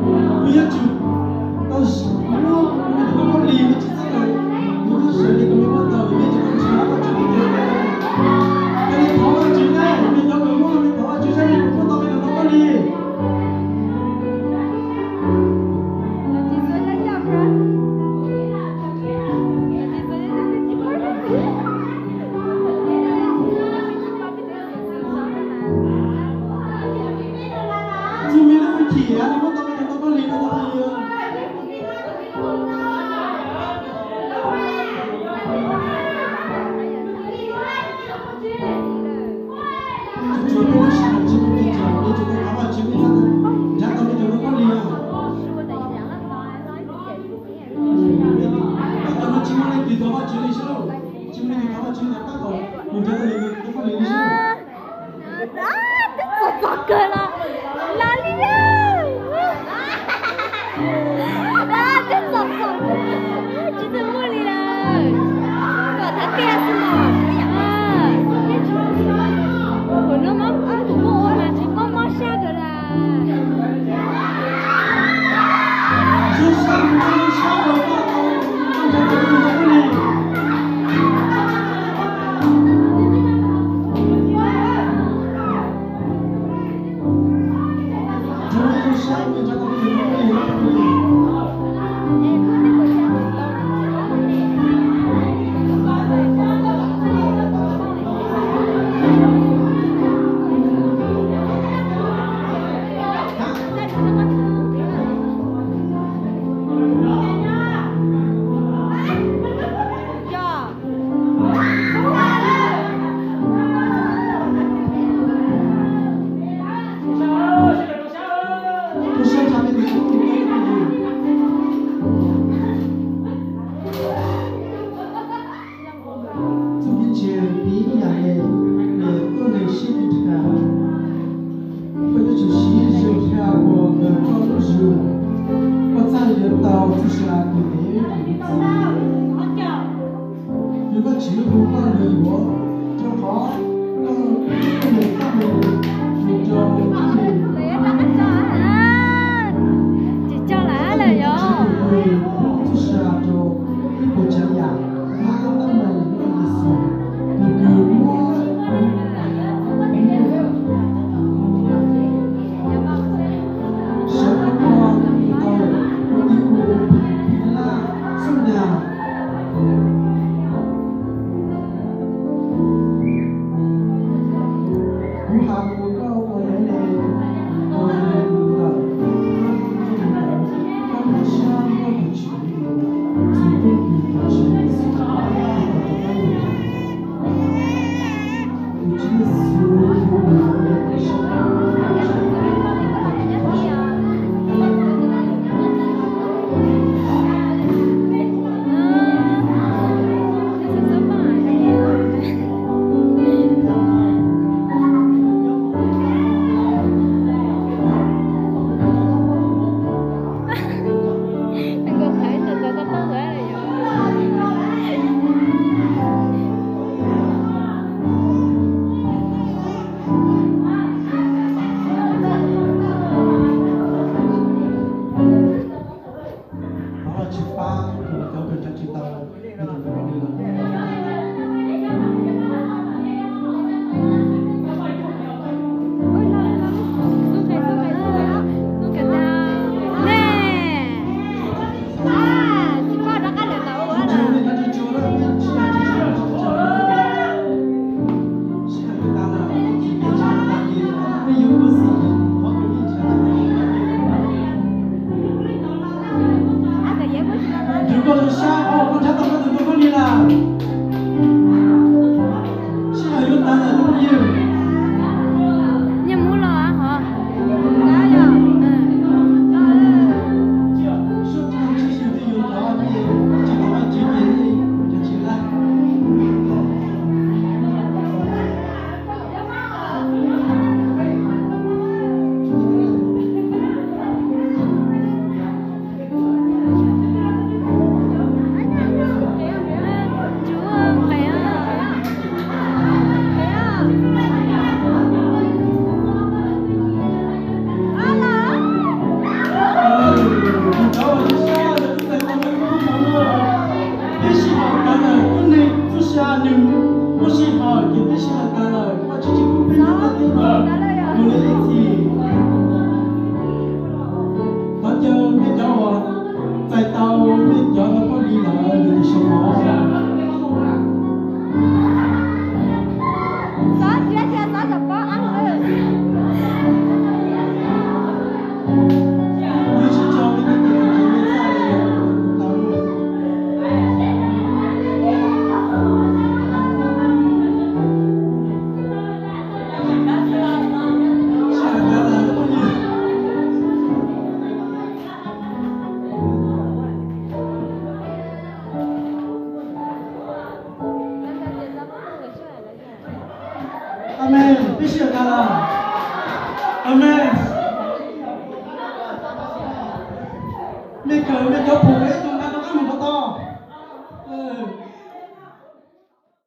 Nws yuav tsum tau muab nws tus koj li, nws tsis txhob tau, nws yuav sawv li kom nws muab tau, nws yuav tsum tau ntshaw Vajtswv tus cwj. Yog li thov Vajtswv na, nws cov kws muab, nws thov Vajtswv saib nws puas muab tau nws tus koj li. Txuj me lub hwj chim, nws muab tau nws tus koj li, nws tau li. Tsuas peb lub sij hawm tsis muaj pes tsawg, peb tsuas tau thov Vajtswb, nrhiav tau peb cov koj li. Koj cov no tsis muaj leej twg thov Vajtswb li seb, tsis muaj leej twg thov Vajtswb li, tab tom mus nrhiav tau li koj li seb. Twb txom txom kawg los los li. Twb txom txom kawg, tsis tau muaj li lawm. Kom thab kiag xwb mas. Ua no mas kuv muaj ua mas tsis mob mob sab kawg las. Txuj kev ntseeg piv ib yam li, tuab neeg sib tw dhia. Koj yuav tsum siv zog dhia ua kawg koj lub zog, koj txhaj yuav tau txuj sa tus dev tus txiv. Yog Vajtswv hu koj nws yuav, rau qhov koj lub neej koj mus mus rau lub neej. Tsis coj lawm yog txuj sa rau ib puas tsav yam, tab meeg Yexus, nws kws muab sawv rau koj tau ua tib ua phim laj xub ntiag. Mej kawm mej cov phum kawm ib tug nqa rov qab mus nrov tod.